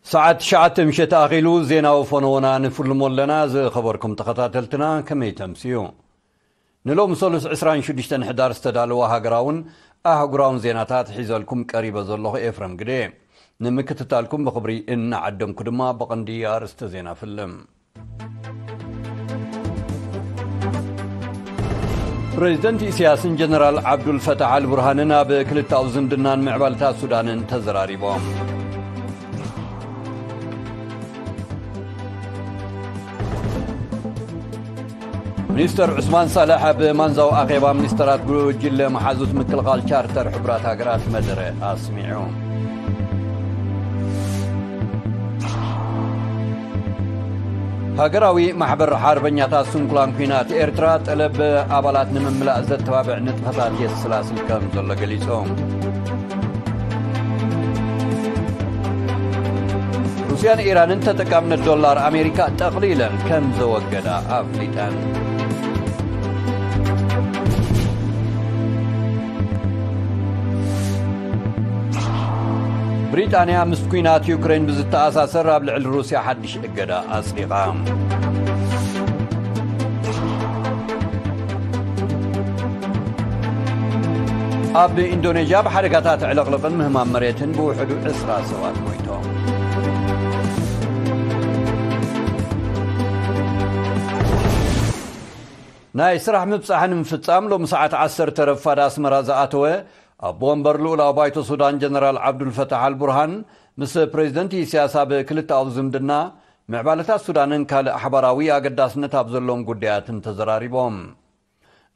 ሰዓት ትሽዓተ ምሸት ኣኺሉ ዜናዊ ፈነወና ንፍልሞ ኣለና። ዝኸበርኩም ተኸታተልትና ከመይ ተምስዩ? ንሎም ሰሉስ ዕስራን ሽዱሽተን ሕዳር ዝተዳለወ ሃገራውን ኣህጉራውን ዜናታት ሒዘልኩም ቀሪበ ዘለኹ ኤፍረም ግደ። ንምክትታልኩም ብኽብሪ እናዓደምኩ ድማ ብቐንዲ ኣርእስተ ዜና ፍልም። ፕሬዚደንት ኢሳያስን ጀነራል ዓብዱል ፈታሕ ኣልቡርሃንን ኣብ ክልታዊ ዝምድናን ምዕባልታት ሱዳንን ተዘራሪቦም። ሚኒስተር ዑስማን ሳልሕ ኣብ ማንዛው ኣኼባ ሚኒስተራት ጉጅለ መሓዙት ምክልኻል ቻርተር ሕቡራት ሃገራት መደረ ኣስሚዑ። ሃገራዊ ማሕበር ሓርበኛታት ስንኩላን ኲናት ኤርትራ ጠለብ ኣባላት ንምምላእ ዘተባብዕ ንጥፈታት የስላስል ከም ዘሎ ገሊጹ። ሩስያን ኢራንን ተጠቃምነት ዶላር ኣሜሪካ ጠቕሊለን ከም ዘወገዳ ኣፍሊጠን። ብሪጣንያ ምስ ኲናት ዩክሬን ብዝተኣሳሰር ኣብ ልዕሊ ሩስያ ሓድሽ እገዳ ኣጽዲቓ። ኣብ ኢንዶኔዥያ ብሓደጋታት ዕልቕልቕን ምህማም መሬትን ብውሕዱ ዕስራ ሰባት ሞይቶም። ናይ ስራሕ ምብጻሕ ንምፍጻም ሎሚ ሰዓት ዓሰርተ ረፋድ ኣስመራ ዝኣተወ ኣቦ ወንበር ልኡላዊ ባይቶ ሱዳን ጀነራል ዓብዱልፈታሕ ኣልቡርሃን ምስ ፕሬዚደንት ኢሳያስ ኣብ ክልተኣዊ ዝምድና፣ ምዕባለታት ሱዳንን ካልእ ሓባራዊ ኣገዳስነት ኣብ ዘለዎም ጉዳያትን ተዘራሪቦም።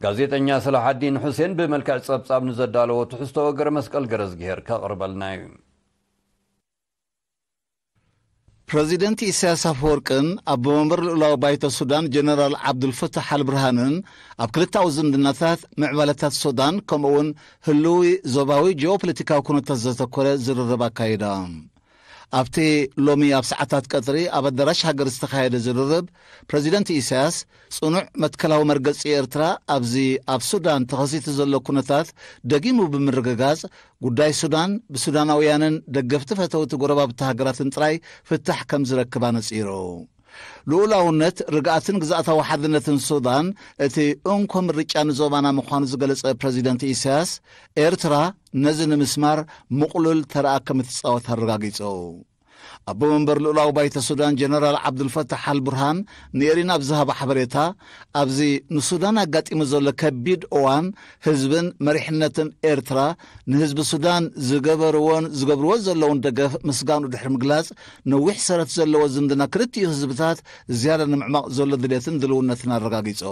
ጋዜጠኛ ሰላሓዲን ሑሴን ብመልክዕ ጸብጻብ ንዘዳለዎ ትሕዝቶ ገረ መስቀል ገረዝግሄር ከቕርበልና እዩ። ፕረዚደንት ኢሳያስ ኣፈወርቅን ኣቦ መንበር ልኡላዊ ባይቶ ሱዳን ጀነራል ዓብዱልፈታሕ ኣልብርሃንን ኣብ ክልተኣዊ ዝምድናታት፣ ምዕባለታት ሱዳን፣ ከምኡ'ውን ህልዊ ዞባዊ ጂኦፖለቲካዊ ኩነታት ዘተኮረ ዝርርብ ኣካይዳ። ኣብቲ ሎሚ ኣብ ሰዓታት ቀትሪ ኣብ ኣዳራሽ ሃገር ዝተኻየደ ዝርርብ፣ ፕረዚደንት ኢሳያስ ጽኑዕ መትከላዊ መርገጺ ኤርትራ ኣብዚ ኣብ ሱዳን ተኸሲቱ ዘሎ ኩነታት ደጊሙ ብምርግጋጽ፣ ጉዳይ ሱዳን ብሱዳናውያንን ደገፍቲ ፈተውቲ ጎረባብቲ ሃገራትን ጥራይ ፍታሕ ከም ዝረክብ ኣነጺሩ። ልኡላውነት፣ ርግኣትን ግዝኣታዊ ሓድነትን ሱዳን እቲ እንኮ ምርጫ ንዞባና ምዃኑ ዝገለጸ ፕረዚደንት ኢሳያስ፣ ኤርትራ ነዚ ንምስማር ምቕሉል ተረኣ ከም እትጻወት ኣረጋጊጹ። ኣቦ መንበር ልኡላዊ ባይቶ ሱዳን ጀነራል ዓብዱልፈታሕ ኣልቡርሃን ንኤሪና ኣብ ዝሃቦ ሓበሬታ፣ ኣብዚ ንሱዳን ኣጋጢሙ ዘሎ ከቢድ እዋን፣ ህዝብን መሪሕነትን ኤርትራ ንህዝቢ ሱዳን ዝገበርዎን ዝገብርዎ ዘለውን ደገፍ ምስጋኑ ድሕሪ ምግላጽ፣ ነዊሕ ሰረት ዘለዎ ዝምድና ክልቲኡ ህዝብታት ዝያዳ ንምዕማቕ ዘሎ ድሌትን ድልውነትን ኣረጋጊጹ።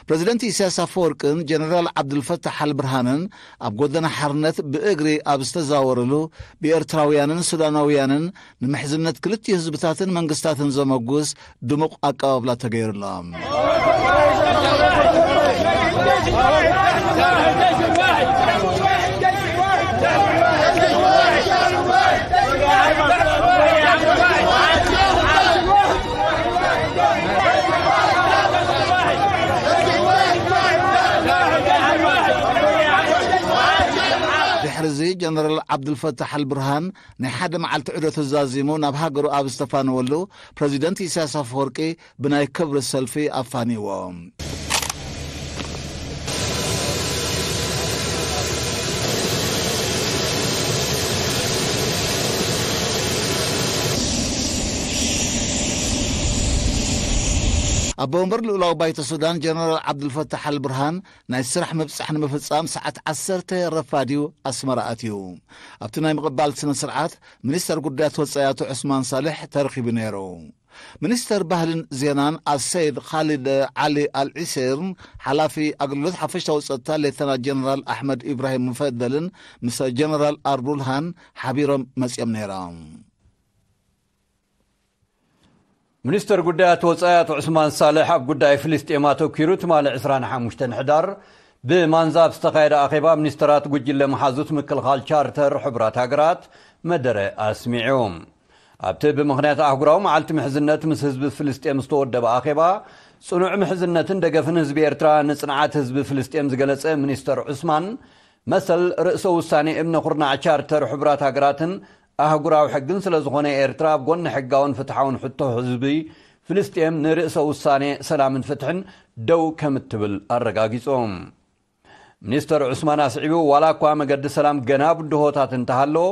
ፕረዚደንት ኢሳያስ ኣፈወርቅን ጀነራል ዓብዱልፈታሕ ኣልብርሃንን ኣብ ጎደና ሓርነት ብእግሪ ኣብ ዝተዛወርሉ፣ ብኤርትራውያንን ሱዳናውያንን ንምሕዝነት ክልቲኡ ህዝብታትን መንግስታትን ዘመጉስ ድሙቕ ኣቀባብላ ተገይሩሎም። ድሕሪ እዚ ጀነራል ዓብዱልፈታሕ ኣልብርሃን ናይ ሓደ መዓልቲ ዑደት ተዛዚሙ ናብ ሃገሩ ኣብ ዝተፋነወሉ፣ ፕረዚደንት ኢሳያስ ኣፈወርቂ ብናይ ክብሪ ሰልፊ ኣፋንይዎ። ኣቦ ወንበር ልኡላዊ ባይቶ ሱዳን ጀነራል ዓብዱልፈታሕ ኣልብርሃን ናይ ስራሕ ምብጻሕ ንምፍጻም ሰዓት ዓሰርተ ረፋድ እዩ ኣስመራ ኣትዩ። ኣብቲ ናይ ምቕባል ስነ ስርዓት ሚኒስተር ጉዳያት ወጻኢ ኣቶ ዑስማን ሳልሕ ተረኺቡ ነይሩ። ሚኒስተር ባህልን ዜናን ኣሰይድ ኻሊድ ዓሊ ኣልዒሴርን ሓላፊ ኣገልግሎት ሓፈሻዊ ጸጥታ ሌተና ጀነራል ኣሕመድ ኢብራሂም ሙፈደልን ምስ ጀነራል ኣርቡልሃን ሓቢሮም መጺኦም ነይሮም። ሚኒስተር ጉዳያት ወጻኢ ኣቶ ዑስማን ሳልሕ ኣብ ጉዳይ ፍልስጤም ኣተኲሩ ትማሊ ዕስራን ሓሙሽተን ሕዳር ብማንዛ ኣብ ዝተኻየደ ኣኼባ ሚኒስተራት ጉጅለ መሓዙት ምክልኻል ቻርተር ሕቡራት ሃገራት መደረ ኣስሚዑ። ኣብቲ ብምኽንያት ኣህጉራዊ መዓልቲ ምሕዝነት ምስ ህዝቢ ፍልስጤም ዝተወደበ ኣኼባ፣ ጽኑዕ ምሕዝነትን ደገፍን ህዝቢ ኤርትራ ንጽንዓት ህዝቢ ፍልስጤም ዝገለጸ ሚኒስተር ዑስማን፣ መሰል ርእሰ ውሳኔ እምነ ኩርናዕ ቻርተር ሕቡራት ሃገራትን ኣህጉራዊ ሕግን ስለ ዝኾነ፣ ኤርትራ ኣብ ጎኒ ሕጋውን ፍትሓውን ሕቶ ህዝቢ ፍልስጤም ንርእሰ ውሳኔ ሰላምን ፍትሕን ደው ከም እትብል ኣረጋጊጾም። ሚኒስተር ዑስማን ኣስዒቡ፣ ዋላ እኳ መገዲ ሰላም ገና ብድሆታት እንተሃለዎ፣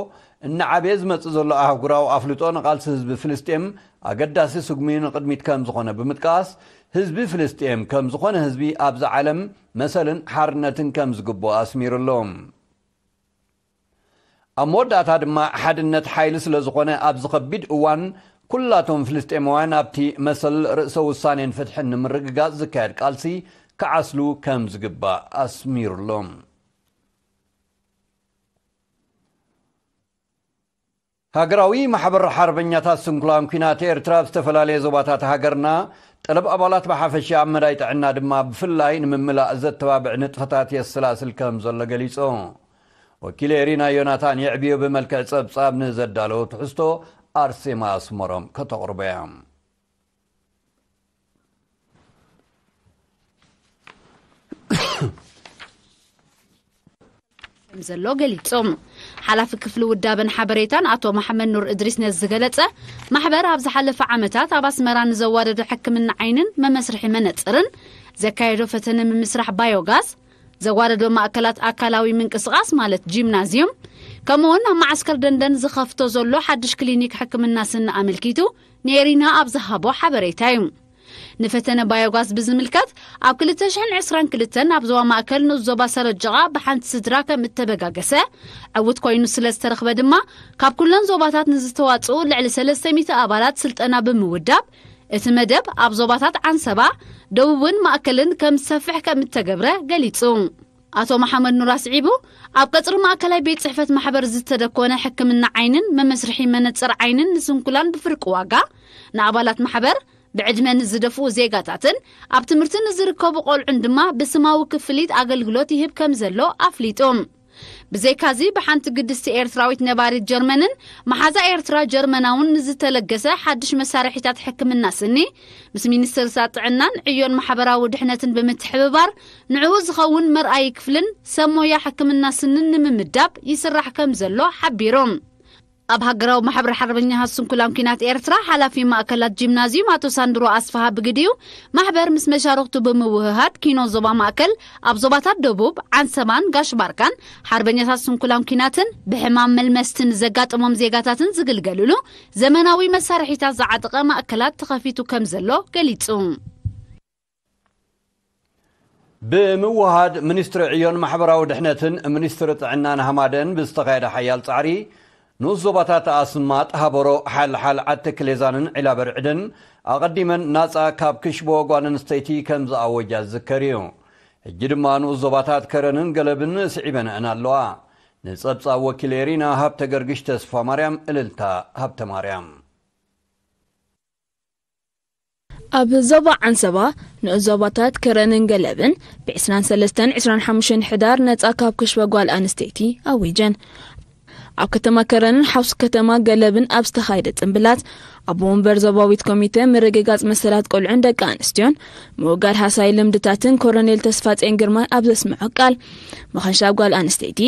እናዓበየ ዝመጽእ ዘሎ ኣህጉራዊ ኣፍልጦ ንቓልሲ ህዝቢ ፍልስጤም ኣገዳሲ ስጉሚ ንቕድሚት ከም ዝኾነ ብምጥቃስ፣ ህዝቢ ፍልስጤም ከም ዝኾነ ህዝቢ ኣብዚ ዓለም መሰልን ሓርነትን ከም ዝግብኦ ኣስሚሩሎም። ኣብ መወዳእታ ድማ፣ ሓድነት ሓይሊ ስለ ዝኾነ፣ ኣብዚ ከቢድ እዋን ኩላቶም ፍልስጤማውያን ኣብቲ መሰል ርእሰ ውሳኔን ፍትሕን ንምርግጋጽ ዝካየድ ቃልሲ ክዓስሉ ከም ዝግባእ ኣስሚሩሎም። ሃገራዊ ማሕበር ሓርበኛታት ስንኩላን ኲናት ኤርትራ ኣብ ዝተፈላለየ ዞባታት ሃገርና ጠለብ ኣባላት ብሓፈሻ፣ ኣብ መዳይ ጥዕና ድማ ብፍላይ ንምምላእ ዘተባብዕ ንጥፈታት የሰላስል ከም ዘሎ ገሊጹ። ወኪል ኤሪና ዮናታን የዕብዮ ብመልክዕ ጸብጻብ ንዘዳለወ ትሕዝቶ ኣርሴማ ኣስመሮም ከተቕርቦ እያ። ከም ዘሎ ገሊጾም። ሓላፊ ክፍሊ ውዳበን ሓበሬታን ኣቶ መሓመድ ኑር እድሪስ ነዚ ዝገለጸ፣ ማሕበር ኣብ ዝሓለፈ ዓመታት ኣብ ኣስመራ ንዘዋደዶ ሕክምና ዓይንን መመስርሒ መነጽርን፣ ዘካየዶ ፈተነ ምምስራሕ ባዮጋዝ፣ ዘዋደዶ ማእከላት ኣካላዊ ምንቅስቓስ ማለት ጂምናዝዩም፣ ከምኡውን ኣብ መዓስከር ደንደን ዝኸፍቶ ዘሎ ሓድሽ ክሊኒክ ሕክምና ስኒ ኣመልኪቱ ንኤሪና ኣብ ዝሃቦ ሓበሬታ እዩ። ንፈተነ ባዮጋዝ ብዝምልከት፣ ኣብ ክልተ ሽሕን ዕስራን ክልተን ኣብ ዞባ ማእከል ንኡስ ዞባ ሰረጀቓ ብሓንቲ ስድራ ከም እተበጋገሰ፣ ዕዉት ኮይኑ ስለ ዝተረኽበ ድማ፣ ካብ ኩለን ዞባታት ንዝተዋጽኡ ልዕሊ ሰለስተ ሚእቲ ኣባላት ስልጠና ብምውዳብ፣ እቲ መደብ ኣብ ዞባታት ዓንሰባ፣ ደቡብን ማእከልን ከም ዝሰፍሕ ከም እተገብረ ገሊጹ። ኣቶ መሓመድ ኑር ኣስዒቡ፣ ኣብ ቀጽሪ ማእከላይ ቤት ጽሕፈት ማሕበር ዝተደኮነ ሕክምና ዓይንን መመስርሒ መነጽር ዓይንን ንስንኩላን ብፍርቂ ዋጋ ንኣባላት ማሕበር፣ ብዕድመ ንዝደፍኡ ዜጋታትን ኣብ ትምህርቲ ንዝርከቡ ቆልዑን ድማ ብስማዊ ክፍሊት ኣገልግሎት ይህብ ከም ዘሎ ኣፍሊጡ። ብዘይካዚ፣ ብሓንቲ ግድስቲ ኤርትራዊት ነባሪት ጀርመንን መሓዛ ኤርትራ ጀርመናውን ንዝተለገሰ ሓድሽ መሳርሒታት ሕክምና ስኒ፣ ምስ ሚኒስትርታት ጥዕናን ዕዮን ማሕበራዊ ድሕነትን ብምትሕብባር፣ ንዕኡ ዝኸውን መርኣዪ ክፍልን ሰብ ሞያ ሕክምና ስንን ንምምዳብ ይስራሕ ከም ዘሎ ሓቢሮም። ኣብ ሃገራዊ ማሕበር ሓርበኛታት ስንኩላን ኲናት ኤርትራ፣ ሓላፊ ማእከላት ጂምናዝዩም ኣቶ ሳንድሮ ኣስፍሃ ብግዲኡ፣ ማሕበር ምስ መሻርኽቱ ብምውህሃድ፣ ኪኖ ዞባ ማእከል፣ ኣብ ዞባታት ደቡብ፣ ዓንሰባን ጋሽ ባርካን፣ ሓርበኛታት ስንኩላን ኲናትን ብሕማም መልመስትን ዘጋጠሞም ዜጋታትን ዝግልገልሉ ዘመናዊ መሳርሒታት ዝዓጠቐ ማእከላት ተኸፊቱ ከም ዘሎ ገሊጹ። ብምውሃድ ሚኒስትሪ ዕዮን ማሕበራዊ ድሕነትን ሚኒስትሪ ጥዕናን ሃማደን ብዝተኻየደ ሓያል ጻዕሪ፣ ንኡስ ዞባታት ኣስማጥ፣ ሃበሮ፣ ሓልሓል፣ ዓዲ ክሌዛንን ዒላበርዕድን ኣቐዲመን ናጻ ካብ ክሽቦ ጓል ኣንስተይቲ ከም ዝኣወጃ ዝዝከር እዩ። ሕጂ ድማ ንኡስ ዞባታት ከረንን ገለብን ስዒበንአን ኣለዋ። ንጸብጻብ ወኪል ኤሪና ሃብተ ገርግሽ ተስፋ ማርያም፣ እልልታ ሃብተ ማርያም። ኣብ ዞባ ዓንሰባ ንኡስ ዞባታት ከረንን ገለብን ብ ዕስራን ሰለስተን ዕስራን ሓሙሽተን ሕዳር ነጻ ካብ ክሽበ ጓል ኣንስተይቲ ኣዊጀን። ኣብ ከተማ ከረንን ሓውሲ ከተማ ገለብን ኣብ ዝተኻየደ ጽምብላት፣ ኣቦ ወንበር ዞባዊት ኮሚተ ምርግጋጽ መሰላት ቆልዑን ደቂ ኣንስትዮን ምውጋድ ሃሳይ ልምድታትን ኮሎኔል ተስፋጼን ግርማይ ኣብ ዘስምዖ ቃል፣ ምኽንሻብ ጓል ኣንስተይቲ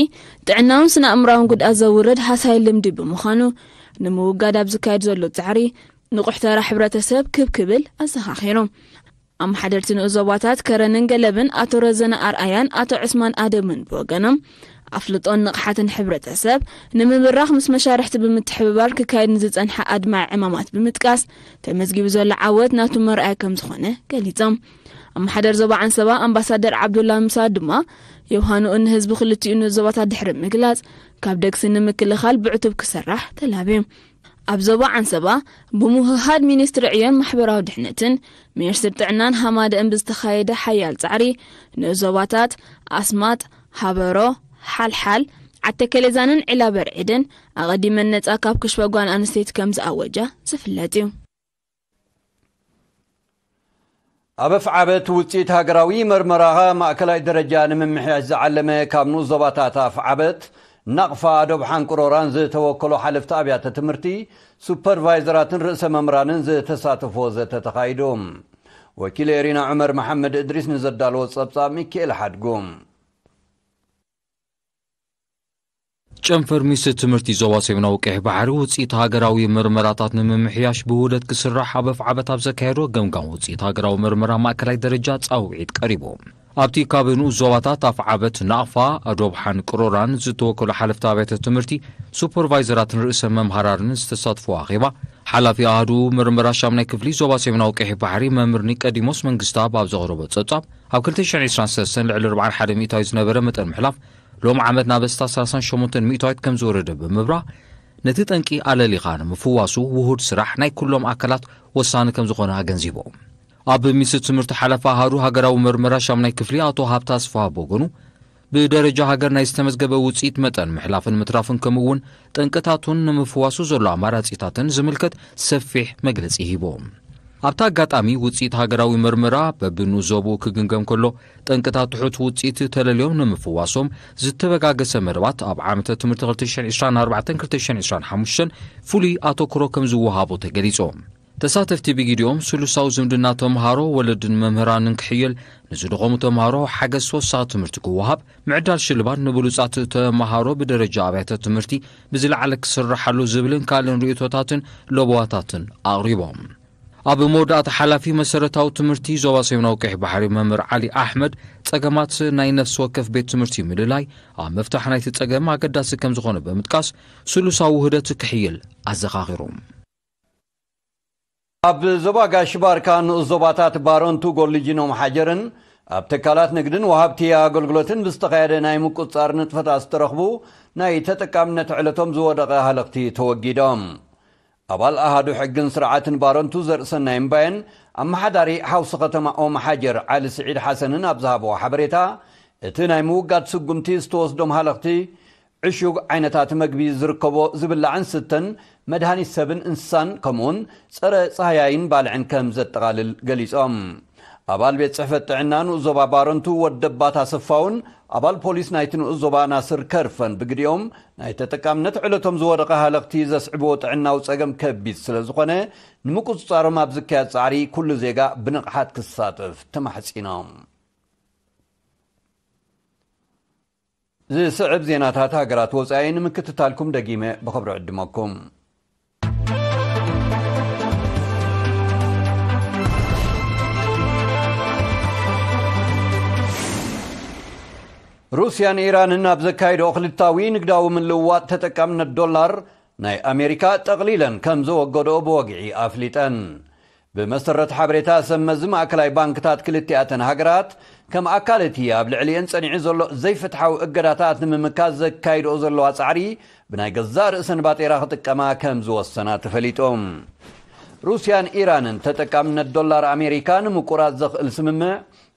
ጥዕናውን ስነ ኣእምራውን ጉድኣት ዘውርድ ሃሳይ ልምዲ ብምዃኑ፣ ንምውጋድ ኣብ ዝካየድ ዘሎ ጻዕሪ ንቑሕ ተራ ሕብረተሰብ ክብ ክብል ኣዘኻኺሩ። ኣመሓደርቲ ንኡስ ዞባታት ከረንን ገለብን ኣቶ ረዘነ ኣርኣያን ኣቶ ዑስማን ኣደምን ብወገኖም፣ ኣፍልጦን ንቕሓትን ሕብረተሰብ ንምብራኽ ምስ መሻርሕቲ ብምትሕብባር ክካየድ ንዝጸንሐ ኣድማዒ ዕማማት ብምጥቃስ፣ ተመዝጊቡ ዘሎ ዓወት ናቱ መርኣያ ከም ዝኾነ ገሊጾም። ኣመሓደር ዞባ ዓንሰባ ኣምባሳደር ዓብዱላ ምሳ ድማ፣ የውሃንኡ ንህዝቢ ክልቲኡ ንኡስ ዞባታት ድሕሪ ምግላጽ፣ ካብ ደግሲ ንምክልኻል ብዕቱብ ክሰራሕ ተላብዩ። ኣብ ዞባ ዓንሰባ ብምውህሃድ ሚኒስትሪ ዕዮን ማሕበራዊ ድሕነትን ሚኒስትሪ ጥዕናን ሃማደእን ብዝተኻየደ ሓያል ጻዕሪ፣ ንኡስ ዞባታት ኣስማጥ፣ ሃበሮ፣ ሓልሓል፣ ዓተከሌዛንን ዒላ በርዒድን ኣቐዲመን ነጻ ካብ ክሽፈ ጓል ኣንስተይቲ ከም ዝኣወጃ ዝፍለጥ እዩ። ኣብ ኣፍዓበት ውጽኢት ሃገራዊ መርመራ ማእከላይ ደረጃ ንምምሕያሽ ዝዓለመ፣ ካብ ንኡስ ዞባታት ኣፍዓበት፣ ናቕፋ፣ ዶብ ሓንቅሮራን ዝተወከሉ ሓለፍቲ ኣብያተ ትምህርቲ፣ ሱፐርቫይዘራትን ርእሰ መምህራንን ዝተሳተፎ ዘተ ተኻይዱ። ወኪል ኤሪና ዑመር መሓመድ እድሪስ ንዘዳለዎ ጸብጻብ ሚካኤል ሓድጉ። ጨንፈር ሚኒስትር ትምህርቲ ዞባ ሰሜናዊ ቀይሕ ባሕሪ ውፅኢት ሃገራዊ ምርመራታት ንምምሕያሽ ብውህደት ክስራሕ ኣብ ኣፍዓበት ኣብ ዘካየዶ ገምጋም ውፅኢት ሃገራዊ ምርመራ ማእከላይ ደረጃ ፃውዒት ቀሪቡ። ኣብቲ ካብ ንኡስ ዞባታት ኣፍዓበት፣ ናቕፋ፣ ኣዶብሓን ቅሮራን ዝተወከሉ ሓለፍቲ ኣብያተ ትምህርቲ፣ ሱፐርቫይዘራትን ርእሰ መምሃራንን ዝተሳትፎ ኣኼባ፣ ሓላፊ ኣሃዱ ምርመራ ሻምናይ ክፍሊ ዞባ ሰሜናዊ ቀይሕ ባሕሪ መምህር ኒቀዲሞስ መንግስታብ ኣብ ዘቕረቦ ጸብጻብ፣ ኣብ ክልተ ሽሕን ዕስራን ሰለስተን ልዕሊ ኣርባዓን ሓደን ሚእታዊ ዝነበረ መጠን ምሕላፍ፣ ሎም ዓመት ናብ ኣስታት ሰላሳን ሸሞንተን ሚእታዊት ከም ዝወረደ ብምብራህ፣ ነቲ ጠንቂ ኣለሊኻ ንምፍዋሱ ውሁድ ስራሕ ናይ ኩሎም ኣካላት ወሳኒ ከም ዝኾነ ኣገንዚቡ። ኣብ ሚኒስትሪ ትምህርቲ ሓለፋ ኣሃዱ ሃገራዊ መርመራ ሻምናይ ክፍሊ ኣቶ ሃብታ ኣስፍሃ ብወገኑ፣ ብደረጃ ሃገር ናይ ዝተመዝገበ ውፅኢት መጠን ምሕላፍን ምትራፍን ከምኡ እውን ጠንቅታቱን ንምፍዋሱ ዘሎ ኣማራፂታትን ዝምልከት ሰፊሕ መግለፂ ሂቡ። ኣብቲ ኣጋጣሚ ውፅኢት ሃገራዊ መርመራ በብንኡስ ዞባኡ ክግምገም ከሎ፣ ጠንቅታት ትሑት ውፅኢት ተለልዮም ንምፍዋሶም ዝተበጋገሰ መደባት ኣብ ዓመተ ትምህርቲ ክልተ ሽሕን ዕስራን ኣርባዕተን ክልተ ሽሕን ዕስራን ሓሙሽተን ፍሉይ ኣተኩሮ ከም ዝወሃቦ ተገሊጹ። ተሳተፍቲ ብጊዲኦም ስሉሳዊ ዝምድና ተምሃሮ፣ ወለድን መምህራንን ክሕየል፣ ንዝደኸሙ ተምሃሮ ሓገዝ ተወሳኺ ትምህርቲ ክወሃብ፣ ምዕዳል ሽልማት ንብሉጻት ተምሃሮ ብደረጃ ኣብያተ ትምህርቲ ብዝለዓለ ክስርሓሉ ዝብልን ካልእን ርእይቶታትን ለበዋታትን ኣቕሪቦም። ኣብ መወዳእታ ሓላፊ መሰረታዊ ትምህርቲ ዞባ ሰሜናዊ ቀይሕ ባሕሪ መምህር ዓሊ ኣሕመድ፣ ጸገማት ናይ ነፍሲ ወከፍ ቤት ትምህርቲ ምልላይ ኣብ ምፍታሕ ናይቲ ጸገም ኣገዳሲ ከም ዝኾነ ብምጥቃስ፣ ስሉሳዊ ውህደት ክሕየል ኣዘኻኺሩ። ኣብ ዞባ ጋሽ ባርካ ንኡስ ዞባታት ባረንቱ፣ ጎልጂኖም ሓጀርን ኣብ ትካላት ንግድን ወሃብቲ ኣገልግሎትን ብዝተኻየደ ናይ ምቁጽጻር ንጥፈታት ዝተረኽቡ ናይ ተጠቃምነት ዕለቶም ዝወደቐ ሃለኽቲ ተወጊዶም። ኣባል ኣሃዱ ሕግን ስርዓትን ባረንቱ ዘርእሰናይ እምባየን ኣመሓዳሪ ሓውሲ ከተማ ኦም ሓጀር ዓሊ ስዒድ ሓሰንን ኣብ ዝሃብዎ ሓበሬታ፣ እቲ ናይ ምውጋድ ስጉምቲ ዝተወስዶም ሃለኽቲ ዕሹግ ዓይነታት መግቢ ዝርከቦ ዝብላዕን ስተን፣ መድሃኒት ሰብን እንስሳን፣ ከምኡውን ጸረ ጻህያይን ባልዕን ከም ዘጠቓልል ገሊጾም። ኣባል ቤት ጽሕፈት ጥዕና ንኡስ ዞባ ባረንቱ ወደባት ኣሰፋውን ኣባል ፖሊስ ናይቲ ንኡስ ዞባ ናስር ከርፈን ብግዲኦም፣ ናይ ተጠቃምነት ዕለቶም ዝወደቐ ሃለኽቲ ዘስዕብዎ ጥዕናዊ ጸገም ከቢድ ስለ ዝኾነ፣ ንምቁጽጻሮም ኣብ ዝካየድ ጻዕሪ ኩሉ ዜጋ ብንቕሓት ክሳተፍ ተማሕጺኖም። ዝስዕብ ዜናታት ሃገራት ወጻኢ ንምክትታልኩም ደጊመ ብኽብሪ ዕድመኩም። ሩስያን ኢራንን ኣብ ዘካይድኦ ክልታዊ ንግዳዊ ምልውዋጥ ተጠቃምነት ዶላር ናይ ኣሜሪካ ጠቕሊለን ከም ዘወገድኦ ብወግዒ ኣፍሊጠን። ብመሰረት ሓበሬታ ሰብ መዚ ማእከላይ ባንክታት ክልቲኣተን ሃገራት፣ ከም ኣካል እቲ ኣብ ልዕሊአን ጸኒዑ ዘሎ ዘይፍትሓዊ እገዳታት ንምምካት ዘካይድኦ ዘለዋ ጻዕሪ ብናይ ገዛእ ርእሰን ባጤራ ክጥቀማ ከም ዝወሰና ተፈሊጡ። ሩስያን ኢራንን ተጠቃምነት ዶላር ኣሜሪካ ንምቁራጽ ዘኽእል ስምምዕ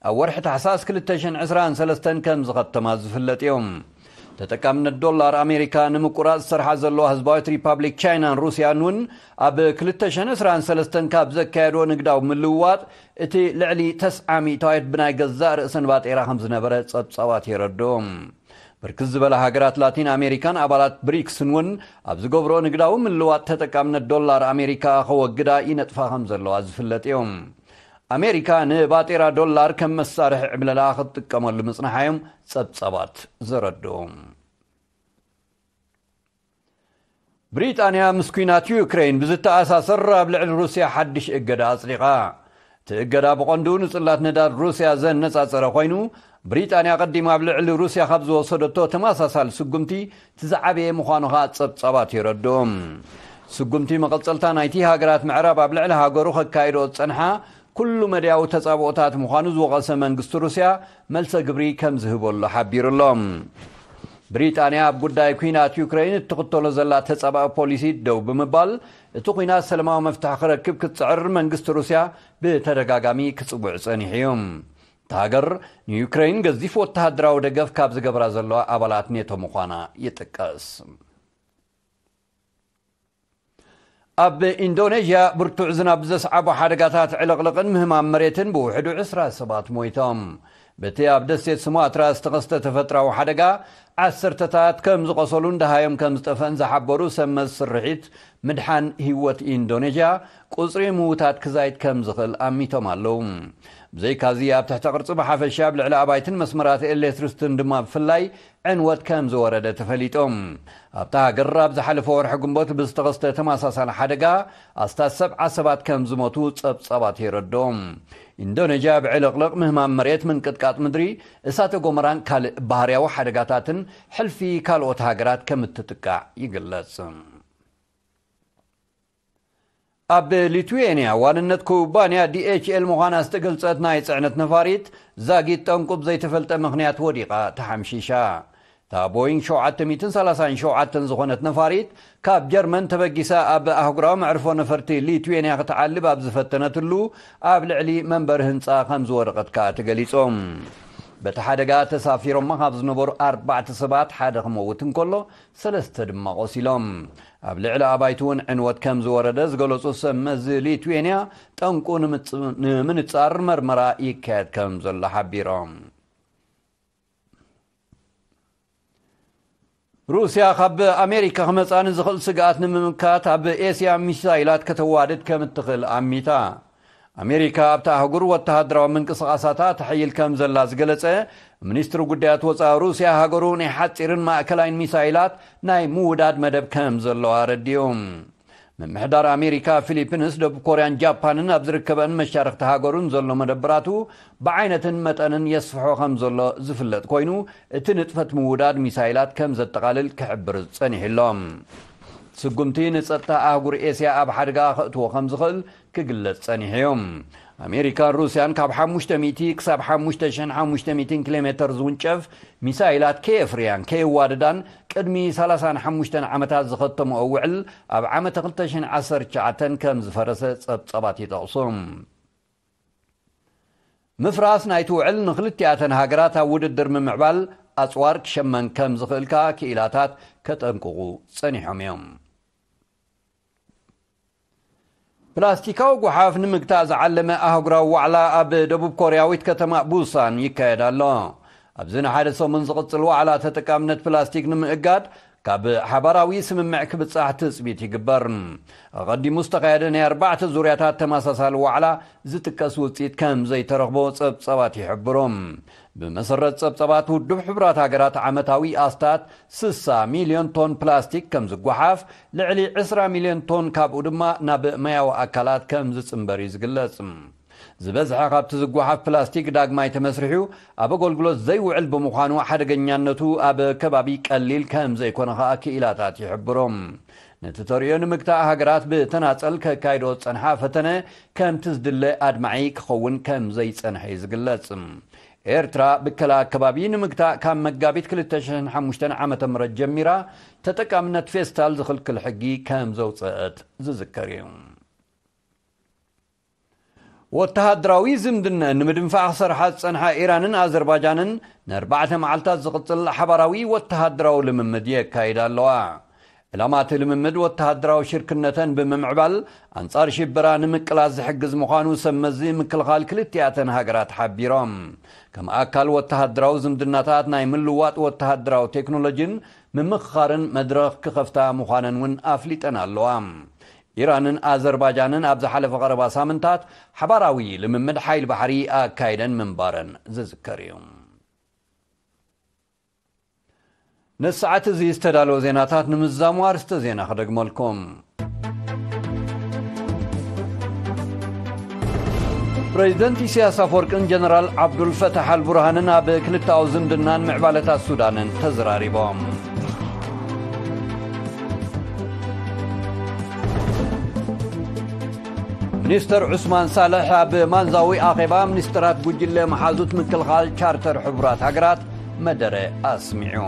ኣብ ወርሒ ታሕሳስ ክልተ ሽሕን ዕስራን ሰለስተን ከም ዝኸተማ ዝፍለጥ እዩ። ተጠቃምነት ዶላር ኣሜሪካ ንምቁራጽ ዝሰርሓ ዘለዋ ህዝባዊት ሪፓብሊክ ቻይናን ሩስያን እውን ኣብ ክልተ ሽሕን ዕስራን ሰለስተን ካብ ዘካየድዎ ንግዳዊ ምልውዋጥ እቲ ልዕሊ ተስዓ ሚእታዊት ብናይ ገዛእ ርእሰን ባጤራ ከም ዝነበረ ጸብጻባት የረድኡ። ብርክት ዝበላ ሃገራት ላቲን ኣሜሪካን ኣባላት ብሪክስን እውን ኣብ ዝገብርኦ ንግዳዊ ምልውዋጥ ተጠቃምነት ዶላር ኣሜሪካ ከወግዳ ይነጥፋ ከም ዘለዋ ዝፍለጥ እዩ። ኣሜሪካ ንባጤራ ዶላር ከም መሳርሒ ዕብለላ ክትጥቀመሉ ምጽንሓ እዮም ጸብጻባት ዘረድኡ። ብሪጣንያ ምስ ኲናት ዩክሬን ብዝተኣሳሰር ኣብ ልዕሊ ሩስያ ሓድሽ እገዳ ኣጽዲቓ። እቲ እገዳ ብቐንዱ ንጽላት ነዳድ ሩስያ ዘነጻጸረ ኮይኑ፣ ብሪጣንያ ቀዲማ ኣብ ልዕሊ ሩስያ ካብ ዝወሰደቶ ተመሳሳሊ ስጉምቲ እቲ ዝዓበየ ምዃኑ ከኣ ጸብጻባት የረድኡ። ስጉምቲ መቐጸልታ ናይቲ ሃገራት ምዕራብ ኣብ ልዕሊ ሃገሩ ከካይዶ ዝጸንሓ ኩሉ መድያዊ ተጻብኦታት ምዃኑ ዝወቐሰ መንግስቲ ሩስያ፣ መልሰ ግብሪ ከም ዝህበሉ ሓቢሩ ኣሎ። ብሪጣንያ ኣብ ጉዳይ ኲናት ዩክሬን እትኽተሎ ዘላ ተጻባኢ ፖሊሲ ደው ብምባል፣ እቲ ኲናት ሰላማዊ መፍትሒ ክረክብ ክትጽዕር መንግስቲ ሩስያ ብተደጋጋሚ ክጽውዕ ጸኒሑ እዩ። እታ ሃገር ንዩክሬን ገዚፍ ወተሃደራዊ ደገፍ ካብ ዝገብራ ዘለዋ ኣባላት ኔቶ ምዃና ይጥቀስ። ኣብ ኢንዶኔዥያ ብርቱዕ ዝናብ ዘስዓቦ ሓደጋታት ዕልቕልቕን ምህማም መሬትን ብውሕዱ ዕስራ ሰባት ሞይቶም። በቲ ኣብ ደሴት ሱማትራ ዝተኸስተ ተፈጥራዊ ሓደጋ፣ ዓሰርተታት ከም ዝቆሰሉን ደሃዮም ከም ዝጠፍአን ዝሓበሩ ሰብ መዚ ስርሒት ምድሓን ህይወት ኢንዶኔዥያ፣ ቁጽሪ ምዉታት ክዛይድ ከም ዝኽእል ኣሚቶም ኣለዉ። ብዘይካዚ፣ ኣብ ትሕቲ ቅርጺ ብሓፈሻ፣ ኣብ ልዕሊ ኣባይትን መስመራት ኤሌክትሪክስትን ድማ ብፍላይ ዕንወት ከም ዝወረደ ተፈሊጦም። ኣብታ ሃገር ኣብ ዝሓለፈ ወርሒ ግንቦት ብዝተኸስተ ተመሳሳሊ ሓደጋ ኣስታት ሰብዓ ሰባት ከም ዝሞቱ ጸብጻባት የረድኦም። ኢንዶኔዥያ ብዕልቕልቕ፣ ምህማም መሬት፣ ምንቅጥቃጥ ምድሪ፣ እሳተ ጎመራን ካልእ ባህርያዊ ሓደጋታትን ሕልፊ ካልኦት ሃገራት ከም እትጥቃዕ ይግለጽ። ኣብ ሊቱዌንያ ዋንነት ኩባንያ ዲ ኤች ኤል ምዃና ዝተገልጸት ናይ ጽዕነት ነፋሪት ዛጊት ጠንቁ ብዘይተፈልጠ ምኽንያት ወዲቓ ተሓምሺሻ። እታ ቦይንግ ሸውዓተ ሚእትን ሰላሳን ሸውዓተን ዝኾነት ነፋሪት ካብ ጀርመን ተበጊሳ ኣብ ኣህጉራዊ መዕርፎ ነፈርቲ ሊቱዌንያ ክትዓልብ ኣብ ዝፈተነትሉ ኣብ ልዕሊ መንበሪ ህንጻ ከም ዝወደቐት ከኣ ተገሊጾም። በቲ ሓደጋ ተሳፊሮማ ካብ ዝነበሩ ኣርባዕተ ሰባት ሓደ ክመውት እንከሎ፣ ሰለስተ ድማ ቆሲሎም። ኣብ ልዕሊ ኣባይቲ እውን ዕንወት ከም ዝወረደ ዝገለጹ ሰብ መዚ ሊቱዌንያ፣ ጠንቁ ንምጽ-፣ ንምንጻር መርመራ ይካየድ ከም ዘሎ ሓቢሮም። ሩስያ ካብ ኣሜሪካ ክመጻ ንዝኽእል ስግኣት ንምምካት ኣብ ኤስያ ሚሳይላት ከተዋድድ ከም እትኽእል ኣሚታ። ኣሜሪካ ኣብታ ኣህጉር ወተሃደራዊ ምንቅስቓሳታ ተሐይል ከም ዘላ ዝገለጸ ሚኒስትሪ ጉዳያት ወጻኢ ሩስያ፣ ሃገሩ ናይ ሓጺርን ማእከላይን ሚሳይላት ናይ ምውዳድ መደብ ከም ዘለዋ ኣረዲኡ። ምምሕዳር ኣሜሪካ፣ ፊሊፒንስ፣ ደቡብ ኮርያን ጃፓንን ኣብ ዝርከበን መሻርኽቲ ሃገሩን ዘሎ መደብራቱ ብዓይነትን መጠንን የስፍሖ ከም ዘሎ ዝፍለጥ ኮይኑ፣ እቲ ንጥፈት ምውዳድ ሚሳይላት ከም ዘጠቓልል ክሕብር ጸኒሑ ኣሎ። ስጉምቲ ንጸጥታ ኣህጉር ኤስያ ኣብ ሓደጋ ከእትዎ ከም ዝኽእል ክግለጽ ጸኒሑ እዩ። ኣሜሪካን ሩስያን ካብ ሓሙሽተ ሚእቲ ክሳብ ሓሙሽተ ሽሕን ሓሙሽተ ሚእትን ኪሎ ሜተር ዝውንጨፍ ሚሳይላት ከየፍርያን ከየዋድዳን ቅድሚ ሰላሳን ሓሙሽተን ዓመታት ዝኸተምኦ ውዕል ኣብ ዓመተ ክልተ ሽሕን ዓሰርተ ትሽዓተን ከም ዝፈረሰ ጸብጻባት ይጠቕሱ። ምፍራስ ናይቲ ውዕል ንክልቲኣተን ሃገራት ኣብ ውድድር ምምዕባል ኣጽዋር ክሸመን ከም ዝኽእል ከኣ ክኢላታት ከጠንቅቑ ጸኒሖም እዮም። ፕላስቲካዊ ጓሓፍ ንምግታእ ዝዓለመ ኣህጉራዊ ዋዕላ ኣብ ደቡብ ኮርያዊት ከተማ ቡሳን ይካየድ ኣሎ። ኣብዚ ንሓደ ሰሙን ዝቕጽል ዋዕላ፣ ተጠቃምነት ፕላስቲክ ንምእጋድ ካብ ሓባራዊ ስምምዕ ክብጻሕ ትጽቢት ይግበር። ኣቐዲሙ ዝተኻየደ ናይ ኣርባዕተ ዙርያታት ተመሳሳሊ ዋዕላ ዝጥቀስ ውጽኢት ከም ዘይተረኽቦ ጸብጻባት ይሕብሩ። ብመሰረት ጸብጻባት ውድብ ሕቡራት ሃገራት፣ ዓመታዊ ኣስታት ስሳ ሚልዮን ቶን ፕላስቲክ ከም ዝጓሓፍ፣ ልዕሊ ዕስራ ሚልዮን ቶን ካብኡ ድማ ናብ ማያዊ ኣካላት ከም ዝጽንበር እዩ ዝግለጽ። ዝበዝሐ ካብቲ ዝጓሓፍ ፕላስቲክ ዳግማይ ተመስሪሑ ኣብ ኣገልግሎት ዘይውዕል ብምዃኑ፣ ሓደገኛነቱ ኣብ ከባቢ ቀሊል ከም ዘይኮነ ከኣ ክኢላታት ይሕብሩ። ነቲ ተርእዮ ንምግታእ፣ ሃገራት ብተናጸል ከካይዶ ዝጸንሓ ፈተነ ከምቲ ዝድለ ኣድማዒ ክኸውን ከም ዘይጸንሐ እዩ ዝግለጽ። ኤርትራ ብከላ ኣከባቢ ንምግታእ ካብ መጋቢት ክልተ ሽሕን ሓሙሽተን ዓመተ ምህረት ጀሚራ ተጠቃምነት ፌስታል ዝኽልክል ሕጊ ከም ዘውጸአት ዝዝከር እዩ። ወተሃደራዊ ዝምድና ንምድንፋዕ ክሰርሓ ዝጸንሓ ኢራንን ኣዘርባጃንን ንኣርባዕተ መዓልታት ዝቕጽል ሓባራዊ ወተሃደራዊ ልምምድ የካይዳ ኣለዋ። ዕላማ እቲ ልምምድ ወተሃደራዊ ሽርክነተን ብምምዕባል ኣንጻር ሽበራ ንምቅላስ ዝሕግዝ ምዃኑ ሰብ መዚ ምክልኻል ክልቲኣተን ሃገራት ሓቢሮም። ከም ኣካል ወተሃደራዊ ዝምድናታት፣ ናይ ምልዋጥ ወተሃደራዊ ቴክኖሎጂን ምምኽኻርን መድረኽ ክኸፍታ ምዃነን እውን ኣፍሊጠን ኣለዋ። ኢራንን ኣዘርባጃንን ኣብ ዝሓለፈ ቀረባ ሳምንታት ሓባራዊ ልምምድ ሓይሊ ባሕሪ ኣካይደን ምንባረን ዝዝከር እዩ። ነዚ ሰዓት እዚ ዝተዳለወ ዜናታት ንምዝዛሙ ኣርስተ ዜና ክደግመልኩም። ፕሬዚደንት ኢሳያስ ኣፈወርቅን ጀነራል ዓብዱል ፈታሕ ኣልቡርሃንን ኣብ ክልተኣዊ ዝምድናን ምዕባለታት ሱዳንን ተዘራሪቦም። ሚኒስተር ዑስማን ሳልሕ ኣብ ማንዛዊ ኣኼባ ሚኒስተራት ጉጅለ መሓዙት ምክልኻል ቻርተር ሕቡራት ሃገራት መደረ ኣስሚዑ።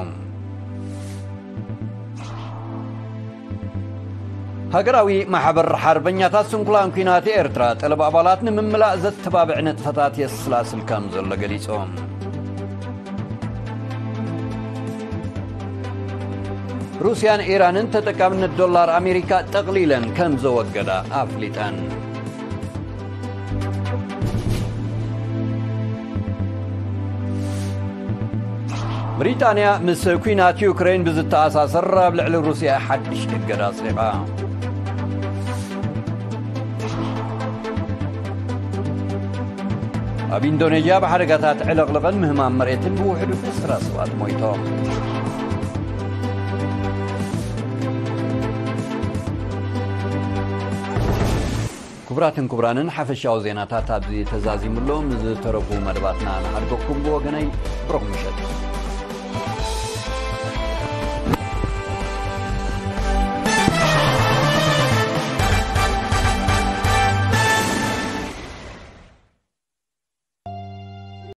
ሃገራዊ ማሕበር ሓርበኛታት ስንኩላን ኲናት ኤርትራ፣ ጠለብ ኣባላት ንምምላእ ዘተባብዕ ንጥፈታት የስላስል ከም ዘሎ ገሊጹ። ሩስያን ኢራንን ተጠቃምነት ዶላር ኣሜሪካ ጠቕሊለን ከም ዘወገዳ ኣፍሊጠን። ብሪጣንያ ምስ ኲናት ዩክሬን ብዝተኣሳሰር ኣብ ልዕሊ ሩስያ ሓድሽ እገዳ ኣጽዲቓ። ኣብ ኢንዶኔዥያ ብሓደጋታት ዕልቕልቕን ምህማም መሬትን ብውሕዱ ዕስራ ሰባት ሞይቶም። ክቡራትን ክቡራንን፣ ሓፈሻዊ ዜናታት ኣብዚ ተዛዚሙ ኣሎ። ምስ ዝተረፉ መደባትና ንሓድገኩም። ብወገነይ ብሩኽ ምሸት።